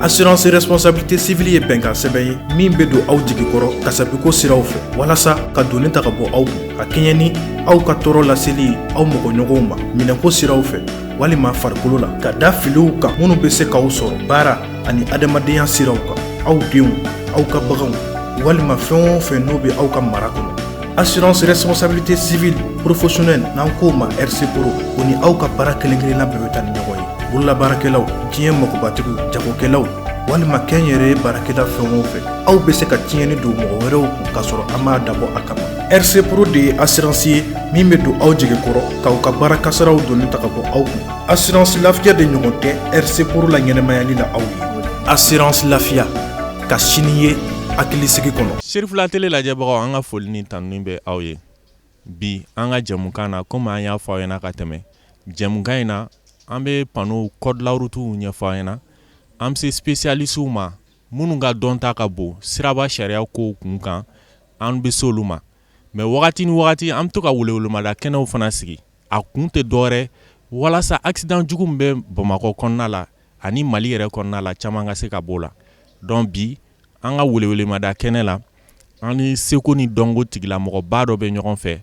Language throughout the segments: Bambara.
Assurance responsabilité civile ye bɛnkan sɛbɛn ye min bɛ don aw jigi kɔrɔ kasabiko siraw fɛ walasa ka doni ta ka bɔ aw kun ka kɛɲɛ ni aw ka tɔɔrɔ laseli ye aw mɔgɔɲɔgɔnw ma minɛnko siraw fɛ walima farikolo la ka da filiw kan minnu bɛ se k'aw sɔrɔ baara ani adamadenya siraw kan, aw denw, aw ka baganw walima fɛn o fɛn n'o bɛ aw ka mara kɔnɔ. Assurance responsabilité civile professionnelle, n'an k'o ma RC Pro, o ni aw ka baara kelen kelenna bɛɛ bɛ taa ni ɲɔgɔn ye. Bololabaarakɛlaw, diɲɛ magobatigiw, jagokɛlaw walima kɛnyɛrɛye baarakɛla fɛn o fɛn, aw bɛ se ka tiɲɛni don mɔgɔ wɛrɛw kun k'a sɔrɔ an m'a dabɔ a kama. RC Pro de ye assurance ye min bɛ don aw jigi kɔrɔ k'aw ka baara kasaraw doni ta ka bɔ aw kun. Assurance Lafiya de ɲɔgɔn tɛ RC Pro la ɲɛnɛmayali la aw ye. Assurance Lafiya, ka sini ye hakilisigi kɔnɔ. Sirifila Tele lajɛbagaw, an ka foli ni tanuni bɛ aw ye bi an ka jɛmukan na. Komi an y'a fɔ aw ɲɛna ka tɛmɛ, jɛmukan in na, an bɛ panneau code la route ɲɛfɔ aw ɲɛna. An bɛ se spécialistes ma minnu ka dɔnta ka bon siraba sariya kow kun kan, an bɛ se olu ma. Mais wagati ni wagati, an bɛ to ka welewelemada kɛnɛw fana sigi. A kun tɛ dɔwɛrɛ, walasa accident jugu min bɛ Bamakɔ kɔnɔna la ani Mali yɛrɛ kɔnɔna la, caman ka se ka b'o la. Donc bi, an ka welewelemada kɛnɛ la, an ni seko ni dɔnko tigilamɔgɔba dɔ bɛ ɲɔgɔn fɛ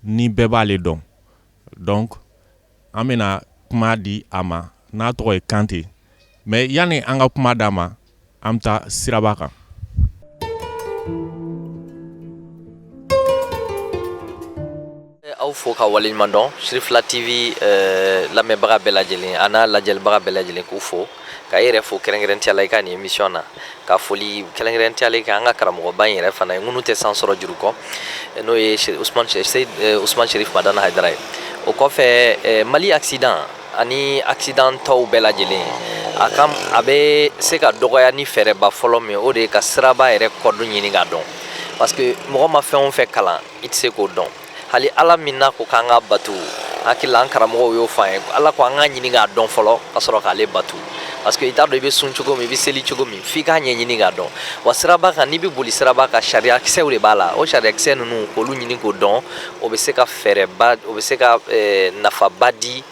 ni bɛɛ b'ale dɔn. Donc an bɛna kuma di a ma, n'a tɔgɔ ye Kante. Mais yanni an ka kuma d'a ma, an bɛ taa siraba kan. Aw fo ka waleɲuman dɔn. Sirifila TV lamɛnbaga bɛɛ lajɛlen a n'a lajɛlibaga bɛɛ lajɛlen, k'u fo, ka e yɛrɛ fo kɛrɛnkɛrɛntiyala i ka nin émission na, ka foli kɛrɛnkɛrɛntiyalen kɛ an ka karamɔgɔba in yɛrɛ fana ye, minnu tɛ san sɔrɔ juru kɔ, n'o ye Usman Sherif Madani Hayidara ye. O kɔfɛ, Mali accident ani accident tɔw bɛɛ lajɛlen, a ka a bɛ se ka dɔgɔya ni fɛɛrɛba fɔlɔ min, o de ye ka siraba yɛrɛ code ɲini k'a dɔn, parce que mɔgɔ ma fɛn o fɛn kalan, i tɛ se k'o dɔn. Hali Ala min n'a ko k'an ka batu, hakili la an karamɔgɔw y'o fɔ an ye, Ala ko an k'a ɲini k'a dɔn fɔlɔ ka sɔrɔ k'ale batu, parce que i t'a dɔn i bɛ sun cogo min, i bɛ seli cogo min, f'i k'a ɲɛɲini k'a dɔn. Wa siraba kan, n'i bɛ boli siraba kan, sariyakisɛw de b'a la. O sariyakisɛ ninnu, k'olu ɲini k'o dɔn, o bɛ se ka fɛɛrɛba, o bɛ se ka nafaba di,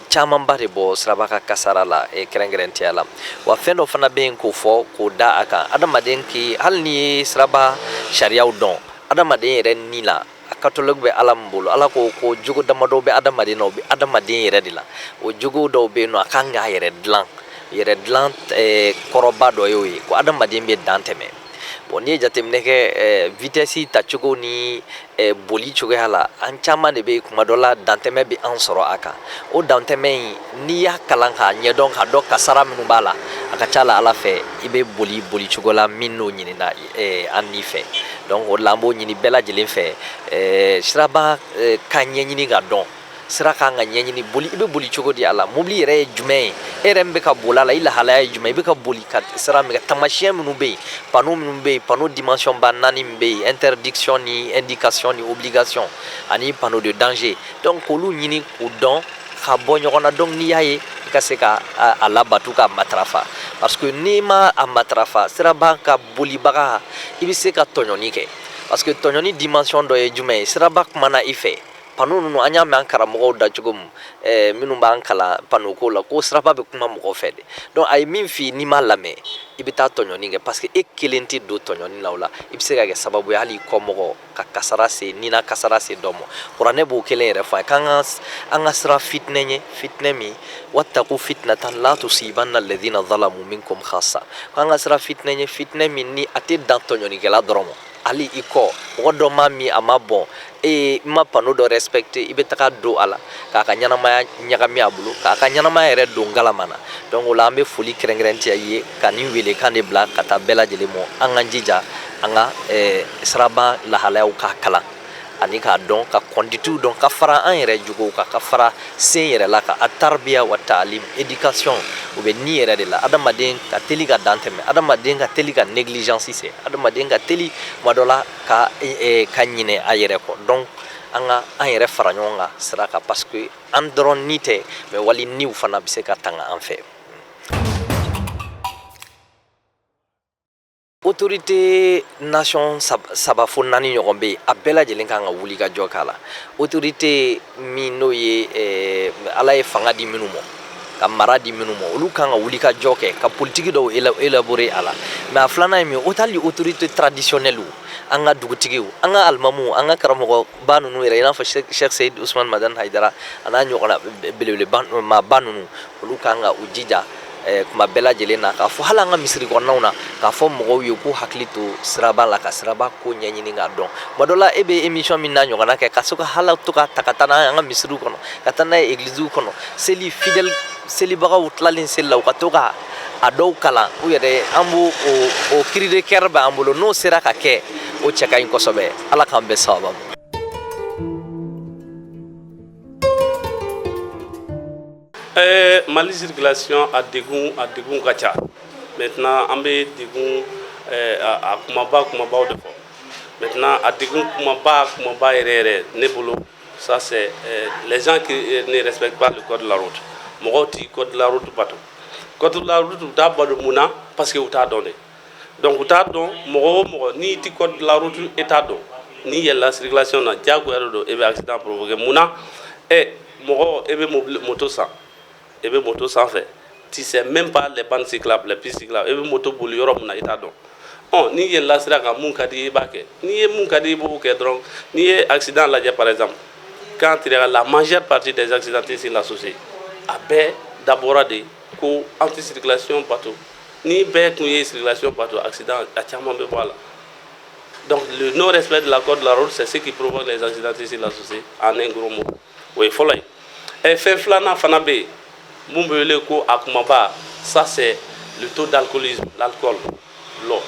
camanba de bɔ siraba ka kasara la kɛrɛnkɛrɛntɛya la. Wa fɛn dɔ fana bɛ yen k'o fɔ k'o da a kan, adamaden k'i hali n'i ye siraba sariyaw dɔn, adamaden yɛrɛ ni la, a catalogue bɛ Ala min bolo. Ala ko ko jogo damadɔ bɛ adamaden na, o bɛ adamaden yɛrɛ de la. O jogo dɔw bɛ yen nɔ, a kan k'a yɛrɛ dilan. Yɛrɛ dilan kɔrɔba dɔ y'o ye ko adamaden bɛ dan tɛmɛ. Bon, n'i ye jateminɛ kɛ vitesse tacogo ni boli cogoya la, an caman de bɛ yen, kuma dɔ la dantɛmɛ bɛ an sɔrɔ a kan. O dantɛmɛ in, n'i y'a kalan k'a ɲɛdɔn, k'a dɔn kasara minnu b'a la, a ka ca la Ala fɛ, i bɛ boli boli cogo la min n'o ɲinina an ni fɛ. Donc o de la, an b'o ɲini bɛɛ lajɛlen fɛ, siraba ka ɲɛɲini ka dɔn, sira kan ka ɲɛɲini, boli, i bɛ boli cogo di a la, mobili yɛrɛ ye jumɛn ye, e yɛrɛ min bɛ ka boli a la, i lahalaya ye jumɛn, i bɛ ka boli ka sira min kan, taamasiyɛn minnu bɛ yen, panneau minnu bɛ yen, panneau dimension ba naani min bɛ yen, interdiction ni indication ni obligation ani panneau de danger. Donc k'olu ɲini k'u dɔn ka bɔ ɲɔgɔn na. Donc n'i y'a ye, i ka se ka a labatu, ka matarafa, parce que n'i ma a matarafa, siraba ka bolibaga, i bɛ se ka tɔɲɔni kɛ, parce que tɔɲɔni dimension dɔ ye jumɛn ye? Siraba kumana i fɛ, panneau ninnu, an y'a mɛn an karamɔgɔw da cogo min, minnu b'an kalan panneau ko la, ko siraba bɛ kuma mɔgɔ fɛ de. Donc a ye min f'i ye, n'i m'a lamɛn, i bɛ taa tɔɲɔni kɛ, parce que e kelen tɛ don tɔɲɔni la. O la, i bɛ se ka kɛ sababu ye hali i kɔmɔgɔ ka kasara se, nina kasara se dɔ ma. Kuranɛ b'o kelen yɛrɛ fɔ an ye, k'an ka an ka siran fitinɛ ɲɛ, fitinɛ min wattaqu fitnatan la tusibanna alladhina zalamu minkum khassa, k'an ka siran fitinɛ ɲɛ, fitinɛ min ni a tɛ dan tɔɲɔnikɛla dɔrɔn ma, hali i kɔ mɔgɔ dɔ ma min a ma bɔn e ma panneau dɔ respecté, i bɛ taga don a la k'a ka ɲɛnamaya ɲagami a bolo, k'a ka ɲɛnamaya yɛrɛ don galama na. Donc o la, an bɛ foli kɛrɛnkɛrɛn i ye ka nin welekan de bila ka taa bɛɛ lajɛlen ma, an k'an jija an ka siraba lahalayaw k'a kalan ani k'a dɔn, ka conduitew dɔn, ka fara an yɛrɛ jogow kan, ka fara sen yɛrɛ la, ka a tarbiya wa taalim, éducation, o bɛ ni yɛrɛ de la. Adamaden ka teli ka dan tɛmɛ, adamaden ka teli ka négligence se, adamaden ka teli tuma dɔ la ka ɲinɛ a yɛrɛ kɔ. Donc an ka an yɛrɛ fara ɲɔgɔn kan sira kan, parce que an dɔrɔn ni tɛ, mais wali niw fana bɛ se ka tanga an fɛ. Autorité nation saba fo naani ɲɔgɔn bɛ yen, a bɛɛ lajɛlen kan ka wuli ka jɔ k'a la. Autorité min n'o ye Ala ye fanga di minnu ma, ka mara di minnu ma, olu kan ka wuli ka jɔ kɛ ka politiki dɔw élaborer a la. Mais a filanan ye min ye, o t'hali autorité traditionnelle, an ka dugutigiw, an ka alimamuw, an ka karamɔgɔba ninnu yɛrɛ, i n'a fɔ Cheikh Seyid Usman Madani Hayidara a n'a ɲɔgɔnna belebeleba maaba ninnu, olu kan ka u jija kuma bɛɛ lajɛlen na k'a fɔ hali an ka misiri kɔnɔnaw na, k'a fɔ mɔgɔw ye k'u hakili to siraba la, ka siraba ko ɲɛɲini k'a dɔn. Tuma dɔ la, e bɛ émission min n'a ɲɔgɔnna kɛ, ka se ka hali to ka ta ka taa n'a ye an ka misiriw kɔnɔ, ka taa n'a ye egiliziw kɔnɔ, seli fidèle selibagaw tilalen seli la, u ka to ka a dɔw kalan u yɛrɛ. An b'o o cri de cœur b'an bolo. N'o sera ka kɛ, o cɛ ka ɲi kosɛbɛ. Ala k'an bɛɛ sababa ma. Mali circulation a degun ka ca. Maintenant, an bɛ degun a kumaba kumabaw de fɔ. Maintenant, a degun kumaba kumaba yɛrɛ yɛrɛ ne bolo, ça c'est les gens qui ne respectent pas le code de la route. Mɔgɔw ti code de la route bato. Code de la route, u t'a bato. Mun na? Parce que u t'a dɔn de. Donc u t'a dɔn. Mɔgɔ o mɔgɔ n'i ti code de la route, e t'a dɔn, n'i yɛlɛla circulation na, diyagoya de don, e bɛ accident provoquer. Mun na? Mɔgɔ, e bɛ mobili, moto san, e bɛ moto sanfɛ, tu sais même pas les bandes cyclables, les pistes cyclables. E bɛ moto boli yɔrɔ min na, i t'a dɔn. Ɔ n'i yɛlɛla sira kan, mun ka di i ye, i b'a kɛ. N'i ye mun ka di i b'o kɛ dɔrɔn. N'i ye accident lajɛ, par exemple, quand tu regardes la majeure partie des accidentés sur la société, a bɛɛ dabɔra de ko an tɛ circulation bato. Ni bɛɛ tun ye circulation bato, accident a caman bɛ bɔ a la. Donc le non respect de la code de la route, c'est ce qui provoque les accidentés sur la société, en un gros mot. O ye fɔlɔ ye. Fɛn filanan fana bɛ yen mun bɛ wele ko a kumaba, ça c'est le taux d'alcoolisme, l'alcool, dɔlɔ.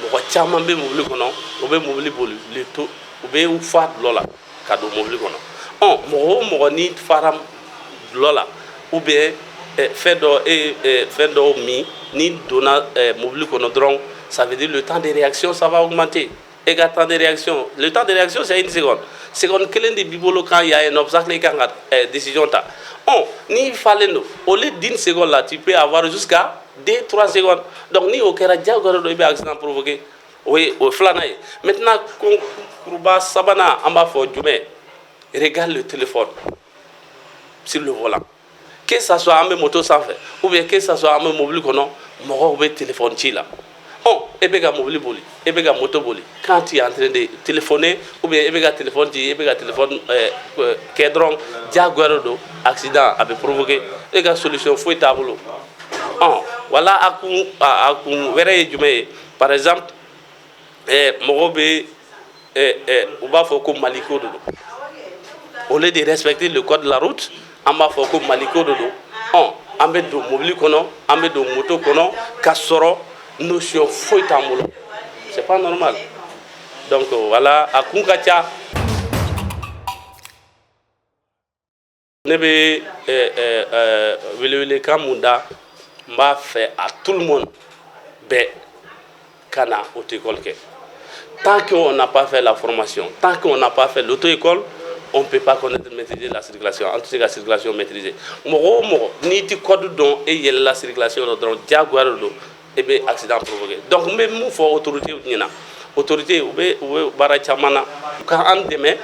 Mɔgɔ caman bɛ mobili kɔnɔ, u bɛ mobili boli, le taux, u bɛ fa dɔlɔ la ka don mobili kɔnɔ. Ɔ mɔgɔ o mɔgɔ n'i fara dɔlɔ la, ou bien fɛn dɔ, e fɛn dɔw min, n'i donna mobili kɔnɔ dɔrɔn, ça veut dire le temps de réaction, ça va augmenter. E ka temps de réaction, le temps de réaction, c'est une seconde. Seconde kelen de b'i bolo quand il y a un obstacle, i kan ka décision ta. Ɔ n'i falen don, au lieu d'une seconde là, tu peux avoir jusqu'à 2, 3 secondes. Donc ni o kɛra, diyagoya don, i bɛ accident provoquer. O ye o filanan ye. Maintenant, kuruba sabanan, an b'a fɔ jumɛn? Regarde le téléphone sur le volant. Que ça soit an bɛ moto sanfɛ, ou bien que ça soit an bɛ mobili kɔnɔ, mɔgɔw bɛ téléphone ci la. Ɔ e bɛ ka mobili boli, e bɛ ka moto boli, quand tu es en train de téléphoner, ou bien e bɛ ka téléphone ci, e bɛ ka téléphone kɛ dɔrɔn, diyagoya don, accident a bɛ provoquer. E ka solution foyi t'a bolo. Ɔ wala a kun wɛrɛ ye jumɛn ye? Par exemple, mɔgɔw bɛ u b'a fɔ ko maliko de don. Au lieu de respecter le code de la route, an b'a fɔ ko maliko de don. Ɔ an bɛ don mobili kɔnɔ, an bɛ don moto kɔnɔ, ka sɔrɔ notion foyi t'an bolo. C'est pas normal. Donc voilà, a kun ka ca. Ne bɛ welewelekan mun da? N b'a fɛ à tout le monde, bɛɛ ka na auto-école kɛ. Tant qu'on n'a pas fait la formation, tant qu'on n'a pas fait l'auto-école, on ne peut pas connaître, maîtriser la circulation. An tɛ se ka circulation maîtriser. Mɔgɔ o mɔgɔ n'i ti code dɔn, e yɛlɛla circulation na dɔrɔn, diyagoya de don, e bɛ accident provoquer. Donc n bɛ mun fɔ autorité ɲɛna? Autorité, u bɛ baara caman na, u ka an dɛmɛ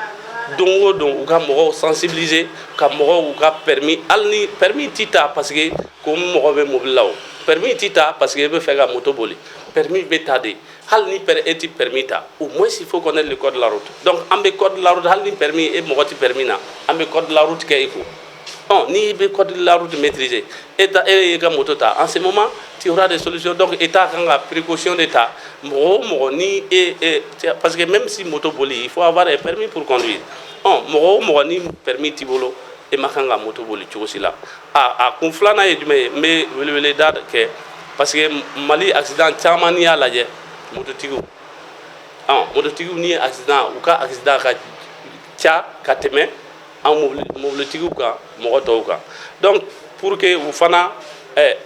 don o don, u ka mɔgɔw sensibiliser, ka mɔgɔw u ka permis, hali ni permis ti ta parce que ko mɔgɔ bɛ mobili la, o permis ti ta parce que e bɛ fɛ ka moto boli. Permis bɛ ta de, hali ni e ti permis ta, au moins il faut connaître le code de la route. Donc an bɛ code de la route, hali ni permis e mɔgɔ ti permis na, an bɛ code de la route kɛ i kun. Ɔ n'i bɛ code de la route maîtriser, e ta e y'i ka moto ta, en ce moment tu auras des solutions. Donc état kan ka précaution de ta. Mɔgɔ o mɔgɔ ni e e parce que même si moto boli, il faut avoir un permis pour conduire. Ɔ mɔgɔ o mɔgɔ ni permis t'i bolo, e ma kan ka moto boli cogo si la. A kun filanan ye jumɛn ye? N bɛ weleweleda kɛ parce que Mali accident caman, n'i y'a lajɛ, mototigiw, ɔ mototigiw ni accident, u ka accident ka ca ka tɛmɛ an mobilitigiw kan, mɔgɔ tɔw kan. Donc pour que u fana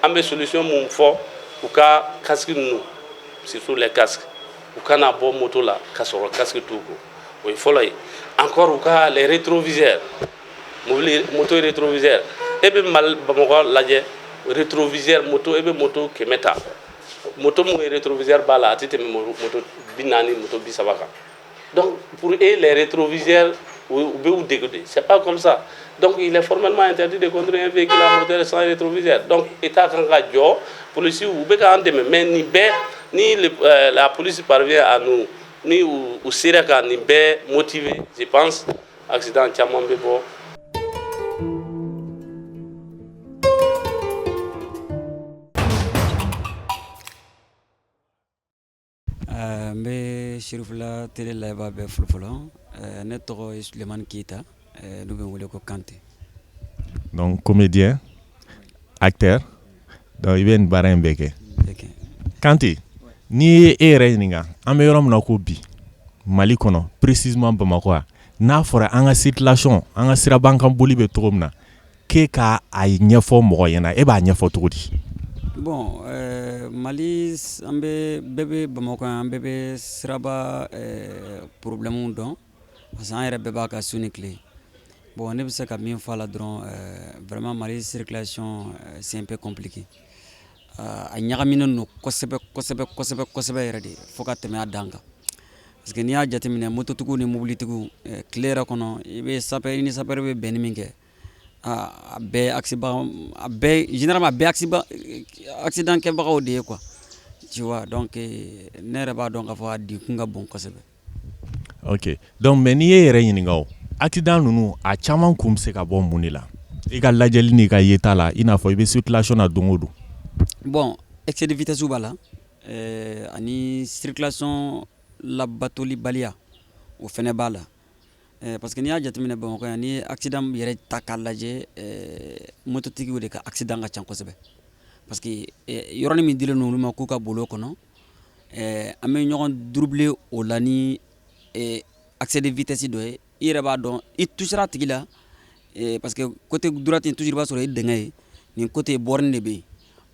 an bɛ solution mun fɔ? U ka casque ninnu, surtout les casques, u kana bɔ moto la ka sɔrɔ casque t'u kun. O ye fɔlɔ ye. Encore, u ka les rétroviseurs, mobili, moto rétroviseur. E bɛ Mali, Bamakɔ lajɛ, rétroviseur moto, e bɛ moto 100 ta, moto mun ye rétroviseur b'a la, a tɛ tɛmɛ moto 40, moto 30 kan. Donc pour eux, les rétroviseurs U bɛ u dege de, c'est pas comme ça. Donc il est formellement interdit de conduire un véhicule à moteur sans rétroviseur. Donc état kan ka jɔ, policiers u bɛ k'an dɛmɛ, mais nin bɛɛ ni la police parvient à nous, ni u sera ka nin bɛɛ motiver, je pense accident caman bɛ bɔ. N bɛ Sirifila télé lajɛbaa bɛɛ fo fɔlɔ. Ne tɔgɔ ye Sulemani Keyita, n'u bɛ n wele ko Kante. Donc comédien, acteur, donc i bɛ nin baara in bɛɛ kɛ. Kante, n'i ye e yɛrɛ ɲininka, an bɛ yɔrɔ min na ko bi Mali kɔnɔ, précisément Bamakɔ yan, n'a fɔra an ka circulation, an ka sirabakan boli bɛ cogo min na, k'e k'a ɲɛfɔ mɔgɔ ɲɛna, e b'a ɲɛfɔ cogo di? Bon, Mali, an bɛ bɛɛ bɛ Bamakɔ yan, an bɛɛ bɛ siraba problème dɔn, parce que an yɛrɛ bɛɛ b'a ka su ni tile. Bon, ne bɛ se ka min fɔ a la dɔrɔn, vraiment Mali circulation, c'est un peu compliqué. A ɲagaminen don kosɛbɛ kosɛbɛ kosɛbɛ kosɛbɛ yɛrɛ de, fo ka tɛmɛ a dan kan, parce que n'i y'a jateminɛ, mototigiw ni mobilitigiw, tile yɛrɛ kɔnɔ, i bɛ sapeur, i ni sapeur bɛ bɛnni min kɛ, a bɛɛ accident, a bɛɛ généralement a bɛɛ accident kɛbagaw de ye quoi, tu vois. Donc ne yɛrɛ b'a dɔn k'a fɔ a degun ka bon kosɛbɛ. Ok, donc mais n'i y'e yɛrɛ ɲininka, o accident ninnu a caman kun bɛ se ka bɔ mun de la, i ka lajɛli n'i ka yeta la, i n'a fɔ i bɛ circulation na don o don? Bon, excès de vitesse b'a la, ani circulation labatolibaliya, o fɛnɛ b'a la, parce que n'i y'a jateminɛ Bamakɔ yan, n'i ye accident yɛrɛ ta k'a lajɛ, mototigiw de ka accident ka ca kosɛbɛ, parce que yɔrɔnin min dilen don olu ma k'u ka boli o kɔnɔ, an bɛ ɲɔgɔn doubler o la ni excès de vitesse dɔ ye. I yɛrɛ b'a dɔn i touchera a tigi la, parce que côté droite toujours i b'a sɔrɔ e dingɛ ye, nin côté borne de bɛ yen.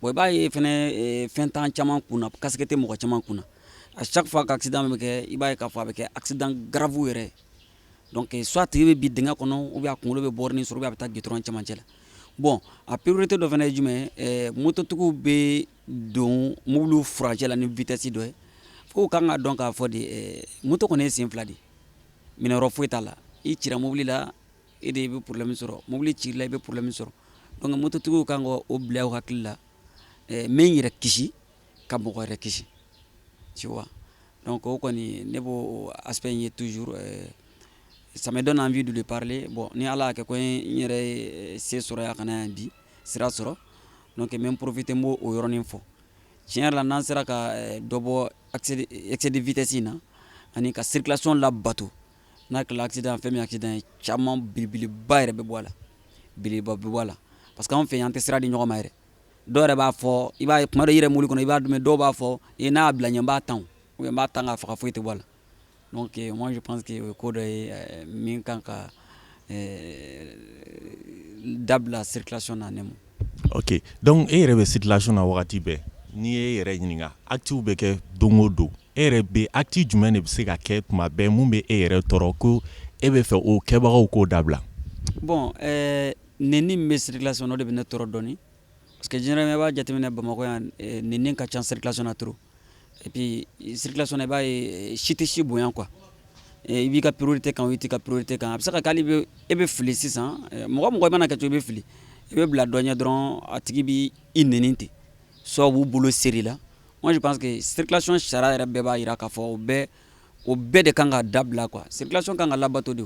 Bon, i b'a ye fɛnɛ, fɛn t'an caman kunna, casque tɛ mɔgɔ caman kunna. À chaque fois qu'accident bɛ kɛ, i b'a ye k'a fɔ a bɛ kɛ accident grave yɛrɛ. Donc soit a tigi bɛ bin dingɛ kɔnɔ, ou bien a kunkolo bɛ borne sɔrɔ, ou bien a bɛ taa goudron cɛmancɛ la. Bon, a priorité dɔ fana ye jumɛn ye? Mototigiw bɛ don mobiliw furancɛ la ni vitesse dɔ ye, fo kan ka dɔn k'a fɔ de, moto kɔni ye sen fila de ye, minɛyɔrɔ foyi t'a la. I cira mobili la, e de bɛ problème sɔrɔ. Mobili cirila, i bɛ problème sɔrɔ. Donc mototigiw kan ka o bila u hakili la, n bɛ n yɛrɛ kisi ka mɔgɔ wɛrɛ kisi, tu vois. Donc o kɔni, ne b'o aspect in ye toujours, ça me donne envie de lui parler. Bon, ni Ala y'a kɛ ko n yɛrɛ ye se sɔrɔ yan ka na yan bi sira sɔrɔ, donc n bɛ n profiter, n b'o o yɔrɔnin fɔ. Tiɲɛ yɛrɛ la, n'an sera ka dɔ bɔ excès de vitesse in na ani ka circulation labato, n'a kɛla accident, fɛn min accident ye caman belebeleba yɛrɛ bɛ bɔ a la, belebeleba bɛ bɔ a la, parce que anw fɛ yan, an tɛ sira di ɲɔgɔn ma yɛrɛ. Dɔw yɛrɛ b'a fɔ, i b'a ye kuma dɔ i yɛrɛ mobili kɔnɔ, i b'a dun, dɔw b'a fɔ e n'a y'a bila ɲɛ, n b'a tan, ou bien n b'a tan k'a faga, foyi tɛ bɔ a la. Donc moi je pense que o ye ko dɔ ye min kan ka dabila circulation na ne ma. Ok, donc e yɛrɛ bɛ circulation na wagati bɛɛ. N'i ye e yɛrɛ ɲininka, actes bɛ kɛ don o don, e yɛrɛ bɛ acte jumɛn de bɛ se ka kɛ tuma bɛɛ mun bɛ e yɛrɛ tɔɔrɔ, ko e bɛ fɛ o kɛbagaw k'o dabila? Bon, nɛni min bɛ circulation na, o de bɛ ne tɔɔrɔ dɔɔni, parce que généralement i b'a jateminɛ Bamakɔ yan, nɛni ka ca circulation na trop. Et puis circulation na, i b'a ye si tɛ si bonya quoi. I b'i ka priorité kan, i t'i ka priorité kan. A bɛ se ka kɛ hali e bɛ fili sisan, mɔgɔ mɔgɔ i mana kɛ cogo, i bɛ fili, i bɛ bila dɔ ɲɛ dɔrɔn, a tigi b'i nɛni ten, soit u b'u bolo seri la. Moi je pense que circulation sariya yɛrɛ bɛɛ b'a jira k'a fɔ o bɛɛ de kan ka dabila quoi. Circulation kan ka labato de,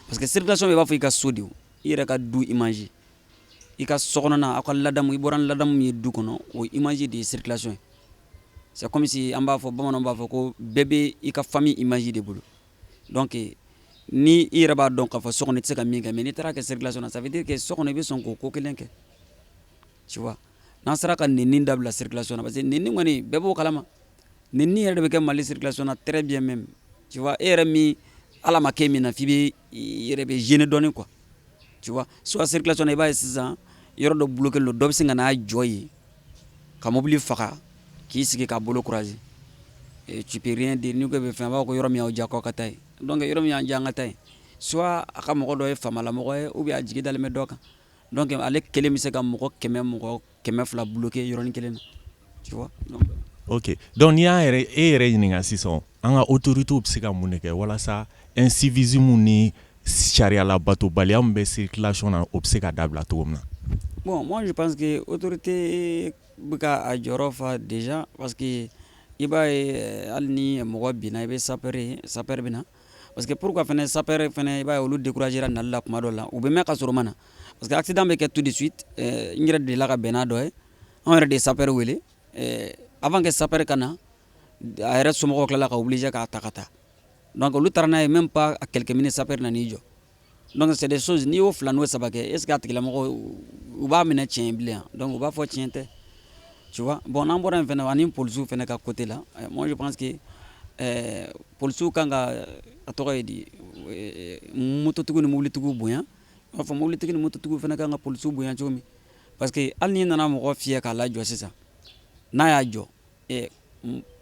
parce que circulation bɛ i b'a fɔ i ka so de, i yɛrɛ ka du image, i ka so kɔnɔna, aw ka ladamu, i bɔra ni ladamu min ye du kɔnɔ, o image de ye circulation ye. C'est comme si an b'a fɔ, bamananw b'a fɔ ko bɛɛ bɛ i ka famille image de bolo. Donc ni i yɛrɛ b'a dɔn k'a fɔ so kɔnɔ i tɛ se ka min kɛ, mais n'i taara kɛ circulation na, ça veut dire que so kɔnɔ i bɛ sɔn k'o ko kelen kɛ, tu vois. N'an sera ka nɛni dabila circulation na, parce que nɛni kɔni bɛɛ b'o kalama, nɛni yɛrɛ de bɛ kɛ Mali circulation na très bien même, tu vois. E yɛrɛ min ala ma kɛ min na, f'i bɛ i yɛrɛ bɛ gêner dɔɔni quoi, tu vois. Soit circulation na, i b'a ye sisan yɔrɔ dɔ bloqué don, dɔ bɛ sin ka n'a jɔ yen ka mobili faga k'i sigi k'a bolo croiser, et tu peux rien dire. N'i ko i bɛ fɛn, a b'a fɔ ko yɔrɔ min y'aw diya k'aw ka taa yen. Donc yɔrɔ min y'an diya, an ka taa yen. Soit a ka mɔgɔ dɔ ye faamalamɔgɔ ye, ou bien a jigi dalen bɛ dɔ kan, donc ale kelen bɛ se ka mɔgɔ 100, mɔgɔ 200 bloquer yɔrɔnin kelen na, tu vois. Donc Ok, donc n'i y'a yɛrɛ e yɛrɛ ɲininka sisan, an ka autorités bɛ se ka mun de kɛ walasa incivisme ni Sariya labatobaliya min bɛ circulation na, o bɛ se ka dabila cogo min na. Bon, moi je pense que autorité bɛ ka a jɔyɔrɔ fa déjà, parce que i b'a ye, hali ni mɔgɔ binna, i bɛ sapeur ye, sapeur bɛ na. Parce que pourquoi fɛnɛ sapeur fɛnɛ, i b'a ye olu découragé ra nali la kuma dɔw la, u bɛ mɛn ka sɔrɔ u ma na, parce que accident bɛ kɛ tout de suite. N yɛrɛ delila ka bɛn n'a dɔ ye, anw yɛrɛ de ye sapeur wele. Avant que sapeur ka na, a yɛrɛ somɔgɔw tilala ka obligé k'a ta ka taa. Donc olu taara n'a ye, même pas à quelques minutes, sapeur nan'i jɔ. Donc c'est des choses, n'i y'o fila n'o saba kɛ, est ce que a tigilamɔgɔ u b'a minɛ tiɲɛ ye bilen? Donc u b'a fɔ tiɲɛ tɛ, tu vois. Bon, n'an bɔra yen fɛnɛ, ani polisiw fɛnɛ ka côté la, moi je pense que polisiw kan ka, a tɔgɔ ye di, mototigiw ni mobilitigiw bonya. I b'a fɔ mobilitigi ni mototigiw fɛnɛ kan ka polisiw bonya cogo min, parce que hali n'i nana mɔgɔ fiyɛ k'a lajɔ sisan, n'a y'a jɔ,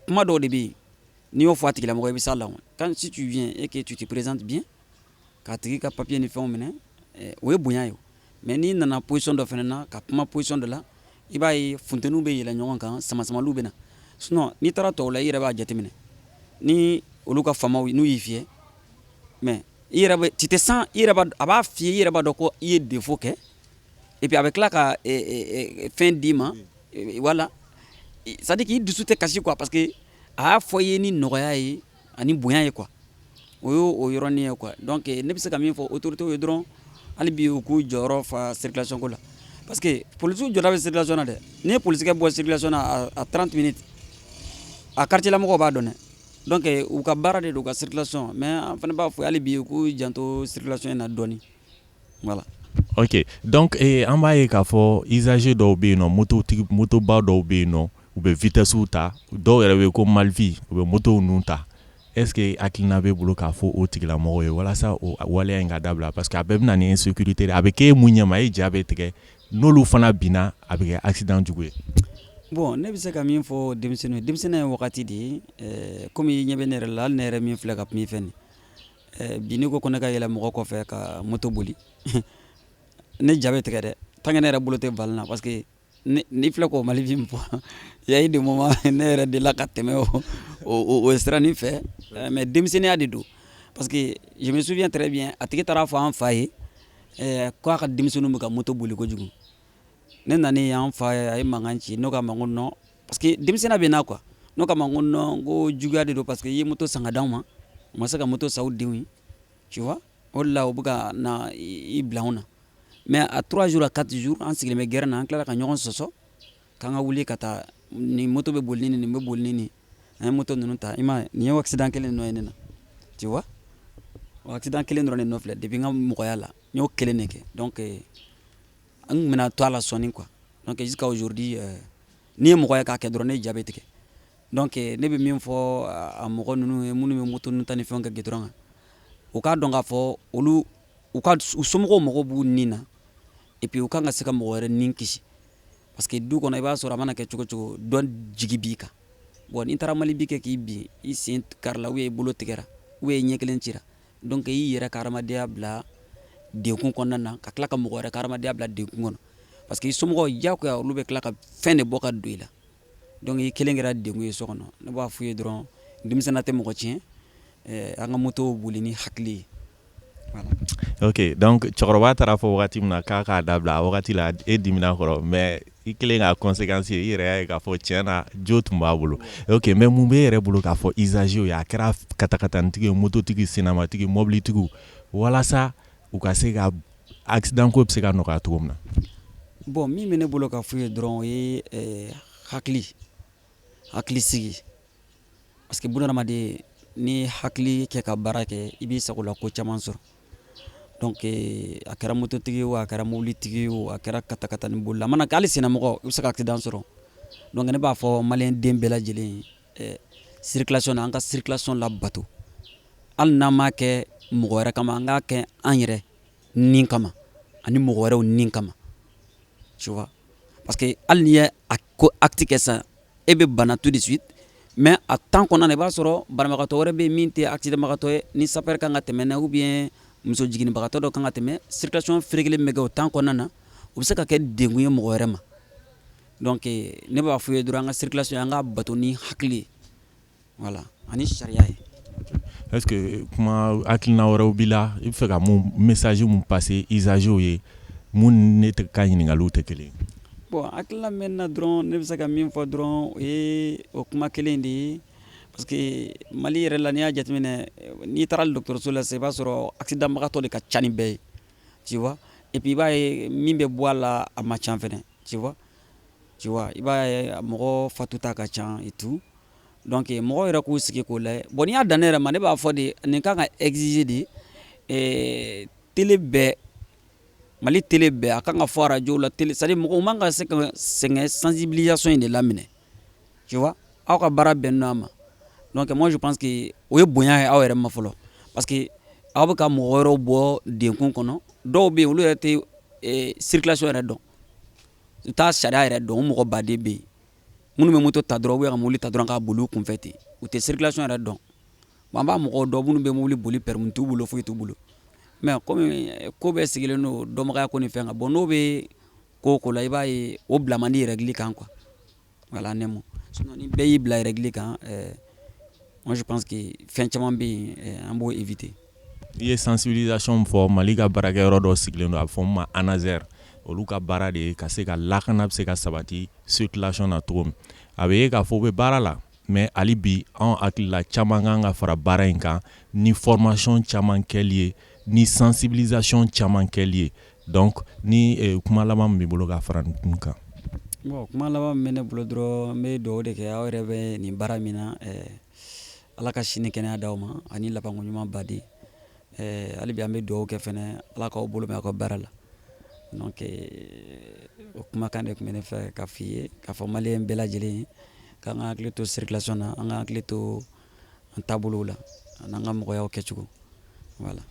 kuma dɔw de bɛ yen, n'i y'o fɔ a tigilamɔgɔ, i bɛ s'a la. Quand si tu viens et que tu te présentes bien, k'a tigi ka papier ni fɛnw minɛ, o ye bonya ye. Mais n'i nana position dɔ fɛnɛ na, ka kuma position dɔ la, i b'a ye funteniw bɛ yɛlɛ ɲɔgɔn kan, samasamaliw bɛ na. Sinon n'i taara tɔw la, i yɛrɛ b'a jateminɛ ni olu ka faamaw n'u y'i fiyɛ, mais i yɛrɛ bɛ, tu te sens, i yɛrɛ b'a, a b'a f'i ye, i yɛrɛ b'a dɔn ko i ye défaut kɛ, et puis a bɛ tila ka fɛn d'i ma, voilà, c'est à dire k'i dusu tɛ kasi quoi, parce que a y'a fɔ i ye ni nɔgɔya ye ani bonya ye quoi. O y'o o yɔrɔnin ye quoi. Donc ne bɛ se ka min fɔ autorités ye dɔrɔn, hali bi u k'u jɔyɔrɔ fa circulation ko la, parce que polisiw jɔda bɛ circulation na dɛ. N'i ye polisikɛ bɔ circulation na à 30 minutes, a quartier la mɔgɔw b'a dɔn dɛ. Donc u ka baara de don u ka circulation, mais an fana b'a fɔ hali bi u k'u janto circulation in na dɔɔni, voilà. Ok, donc an b'a ye k'a fɔ usager dɔw bɛ yen nɔ, mototigi, motoba dɔw bɛ yen nɔ, u bɛ vitesse ta, dɔw yɛrɛ bɛ yen ko mal vu, u bɛ motow ninnu ta. Est ce que hakilina b'e bolo k'a fɔ o tigilamɔgɔw ye walasa o waleya in ka dabila? Parce que a bɛɛ bɛ na ni insécurité de, a bɛ k'e mun ɲɛma, e ja bɛ tigɛ, n'olu fana binna, a bɛ kɛ accident jugu ye. Bon, ne bɛ se ka min fɔ denmisɛnninw ye, denmisɛnnin ye wagati de ye. Komi i ɲɛ bɛ ne yɛrɛ la, hali ne yɛrɛ min filɛ ka kuma i fɛ nin, bi n'i ko ko ne ka yɛlɛ mɔgɔ kɔfɛ ka moto boli, ne ja bɛ tigɛ dɛ, tant que ne yɛrɛ bolo tɛ volant na, parce que ni filɛ k'o mal vu min fɔ, il y a eu des moments ne yɛrɛ delila ka tɛmɛ o siranin fɛ, mais denmisɛnninya de don, parce que je me souviens très bien, a tigi taara fɔ an fa ye k'a ka denmisɛnninw bɛ ka moto boli kojugu. Ne nanen an fa ye, a ye mankan ci. Ne k'a ma ko non, parce que denmisɛnninya bɛ n na quoi. Ne k'a ma ko non, ko juguya de don, parce que i ye moto san ka d'anw ma, u ma se ka moto san u denw ye, tu vois, o de la u bɛ ka na i bila anw na. Mais à 3 jours, à 4 jours, an sigilen bɛ gɛrɛn na, an tilala ka ɲɔgɔn sɔsɔ k'an ka wuli ka taa, nin moto bɛ boli ni nin bɛ boli ni nin, an ye moto ninnu ta. I m'a ye, nin ye accident kelen nɔ ye ne na, tu vois. O accident kelen dɔrɔn de nɔ filɛ depuis n ka mɔgɔya la, n y'o kelen de kɛ. Donc an kun bɛna to a la sɔnni quoi. Donc jusqu'à aujourd'hui, n'i ye mɔgɔ ye k'a kɛ dɔrɔn, ne ja bɛ tigɛ. Donc ne bɛ min fɔ a mɔgɔ ninnu ye, minnu bɛ moto ninnu ta ni fɛnw kɛ goudron kan, u k'a dɔn k'a fɔ olu u ka u somɔgɔw mago b'u nin na, et puis u kan ka se ka mɔgɔ wɛrɛ nin kisi, parce que du kɔnɔ, i b'a sɔrɔ a mana kɛ cogo cogo, dɔ jigi b'i kan. Bon, n'i taara mal vu kɛ k'i bin, i sen karila, ou bien i bolo tigɛra, ou bien i ɲɛ kelen cira, donc i y'i yɛrɛ ka adamadenya bila degun kɔnɔna na, ka tila ka mɔgɔ wɛrɛ ka adamadenya bila degun kɔnɔ, parce que i somɔgɔw diyagoya olu bɛ tila ka fɛn de bɔ ka don i la. Donc i kelen kɛra degun ye so kɔnɔ. Ne b'a f'u ye dɔrɔn, denmisɛnninya tɛ mɔgɔ tiɲɛ, an ka moto boli ni hakili ye. Ok, donc cɛkɔrɔba taara fɔ wagati min na k'a k'a dabila, a wagati la e dimina kɔrɔ, mais i kelen k'a conséquence ye, i yɛrɛ y'a ye k'a fɔ tiɲɛ na jo tun b'a bolo. Ok, mais mun b'e yɛrɛ bolo k'a fɔ usagers ye, a kɛra katakatanitigi ye, mototigi, senamatigi, mobilitigiw, walasa u ka se ka accident ko bɛ se ka nɔgɔya cogo min na? Bon, min bɛ ne bolo ka f'u ye dɔrɔn, o ye hakilisigi, parce que bunadamaden, ni hakili kɛ ka baara kɛ, i b'i sagola ko caman sɔrɔ. Donc a kɛra mototigi ye o, a kɛra mobilitigi ye o, a kɛra katakatani bolila, a mana kɛ hali sennamɔgɔ, i bɛ se ka accident sɔrɔ. Donc ne b'a fɔ maliyɛn den bɛɛ lajɛlen ye, circulation na, an ka circulation labato, hali n'an m'a kɛ mɔgɔ wɛrɛ kama, an k'a kɛ an yɛrɛ nin kama ani mɔgɔ wɛrɛw nin kama, tu vois, parce que hali n'i ye a ko acte kɛ sisan, e bɛ bana tout de suite, mais a temps kɔnɔna na, i b'a sɔrɔ banabagatɔ wɛrɛ bɛ yen min tɛ accident bagatɔ ye, ni sapeur kan ka tɛmɛ n'a ye, ou bien muso jiginnibagatɔ dɔ kan ka tɛmɛ, circulation ferekelen min bɛ kɛ o temps kɔnɔna na, o bɛ se ka kɛ degun ye mɔgɔ wɛrɛ ma. Donc ne b'a f'u ye dɔrɔn, an ka circulation, an k'a bato ni hakili ye, voilà, ani sariya ye. Est-ce que kuma hakilina wɛrɛw b'i la, i bɛ fɛ ka mun message mun passer usagers ye, mun ni ne ka ɲininkaliw tɛ kelen ye? Bon, hakilina min bɛ ne na dɔrɔn, ne bɛ se ka min fɔ dɔrɔn, o ye o kuma kelen de ye, parce que Mali yɛrɛ la, n'i y'a jateminɛ, n'i taara dɔgɔtɔrɔso la sisan, i b'a sɔrɔ accident bagatɔ de ka ca ni bɛɛ ye, tu vois. Et puis i b'a ye, min bɛ bɔ a la, a man ca fɛnɛ, tu vois. I b'a ye, mɔgɔ fatuta ka ca et tout. Donc mɔgɔw yɛrɛ k'u sigi k'o lajɛ. Bon, n'i y'a dan ne yɛrɛ ma, ne b'a fɔ de, nin kan ka exiger de télé bɛɛ, Mali télé bɛɛ, a kan ka fɔ arajo la, télé, c'est à dire mɔgɔw man ka se ka sɛgɛn sensibilisation in de laminɛ, tu vois. Aw ka baara bɛnnen don a ma. Donc moi, je pense que o ye bonya ye aw yɛrɛ ma fɔlɔ, parce que aw bɛ ka mɔgɔ wɛrɛw bɔ denkun kɔnɔ. Dɔw bɛ yen, olu yɛrɛ tɛ circulation yɛrɛ dɔn, u t'a sariya yɛrɛ dɔn. O mɔgɔ baden bɛ yen minnu bɛ moto ta dɔrɔn, ou ka mobili ta dɔrɔn k'a boli u kunfɛ ten, u tɛ circulation yɛrɛ dɔn. An b'a mɔgɔw dɔn minnu bɛ mobili boli, permis t'u bolo, foyi t'u bolo. Mais komi ko bɛɛ sigilen don dɔnbagaya ko ni fɛn kan, bon, n'o bɛ ko o ko la, i b'a ye, o bila man di règle kan, quoi. Voilà, ne mo sinon ni bɛɛ y'i bila règle kan, moi je pense que fɛn caman bɛ yen, an b'o éviter. I ye sensibilisation fɔ. Mali ka baarakɛyɔrɔ dɔ sigilen don, a bɛ fɔ min ma ANASER. Olu ka baara de ye ka se ka lakana bɛ se ka sabati circulation na cogo min. A bɛ ye k'a fɔ u bɛ baara la, mais hali bi anw hakili la, caman kan ka fara baara in kan ni formation caman kɛli ye, ni sensibilisation caman kɛli ye. Donc ni kuma laban min b'i bolo ka fara nin kan? Bon, kuma laban min bɛ ne bolo dɔrɔn, n bɛ dugawu de kɛ aw yɛrɛ bɛ nin baara min na, Ala ka sini kɛnɛya d'aw ma ani labanko ɲuman baden. Hali bi an bɛ dugawu kɛ fɛnɛ, Ala k'aw bolo mɛn aw ka baara la. Donc o kumakan de tun bɛ ne fɛ ka f'i ye, k'a fɔ maliyɛn bɛɛ lajɛlen ye k'an ka hakili to circulation na, an ka hakili to an taabolow la ani an ka mɔgɔyaw kɛcogo, voilà.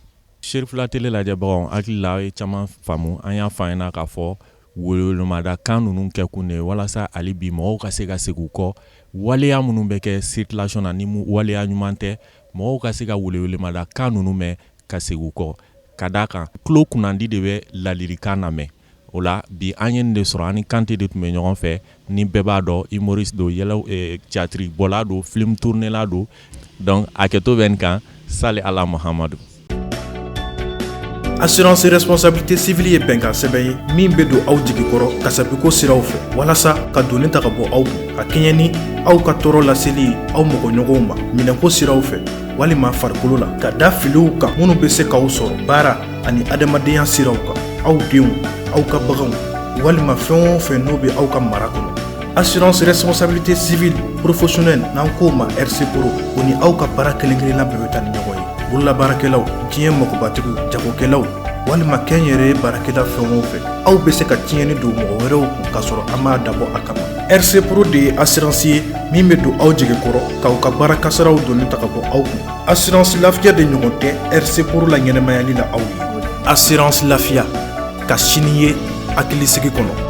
Serifila Télé lajɛbagaw, hakili la aw ye caman faamu. An y'a fɔ an ɲɛna k'a fɔ welemada kan ninnu kɛ kun de ye walasa hali bi mɔgɔw ka se ka segin u kɔ waleya minnu bɛ kɛ circulation na ni waleya ɲuman tɛ, mɔgɔw ka se ka welemada kan ninnu mɛn ka segin u kɔ, ka d'a kan tulo kunnandi de bɛ ladilikan lamɛn. O la bi, an ye nin de sɔrɔ, an ni Kante de tun bɛ ɲɔgɔn fɛ. Ni bɛɛ b'a dɔn, humoriste don, yɛlɛ théâtre bɔla don, film tourner don. Donc hakɛto bɛ nin kan. Sali ala Muhamadu. Assurance responsabilité civile ye bɛnkan sɛbɛn ye min bɛ don aw jigi kɔrɔ kasabiko siraw fɛ, walasa ka doni ta ka bɔ aw kun, ka kɛɲɛ ni aw ka tɔɔrɔ laseli aw mɔgɔɲɔgɔnw ma minɛnko siraw fɛ walima farikolo la, ka da filiw kan minnu bɛ se k'aw sɔrɔ baara ani adamadenya siraw kan, aw denw, aw ka baganw, walima fɛn o fɛn n'o bɛ aw ka mara kɔnɔ. Assurance responsabilité civile professionnelle, n'an k'o ma RC Pro, o ni aw ka baara kelen kelenna bɛɛ bɛ taa ni ɲɔgɔn ye. Bololabaarakɛlaw, diɲɛ magobatigiw, jagokɛlaw, walima kɛnyɛrɛye baarakɛla fɛn o fɛn, aw bɛ se ka tiɲɛni don mɔgɔ wɛrɛw kun k'a sɔrɔ an m'a dabɔ a kama. RC Pro de ye assurance ye min bɛ don aw jigi kɔrɔ k'aw ka baara kasaraw doni ta ka bɔ aw kun. Assurance Lafiya de ɲɔgɔn tɛ RC Pro la ɲɛnɛmayali la aw ye. Assurance Lafiya, ka sini ye hakilisigi kɔnɔ.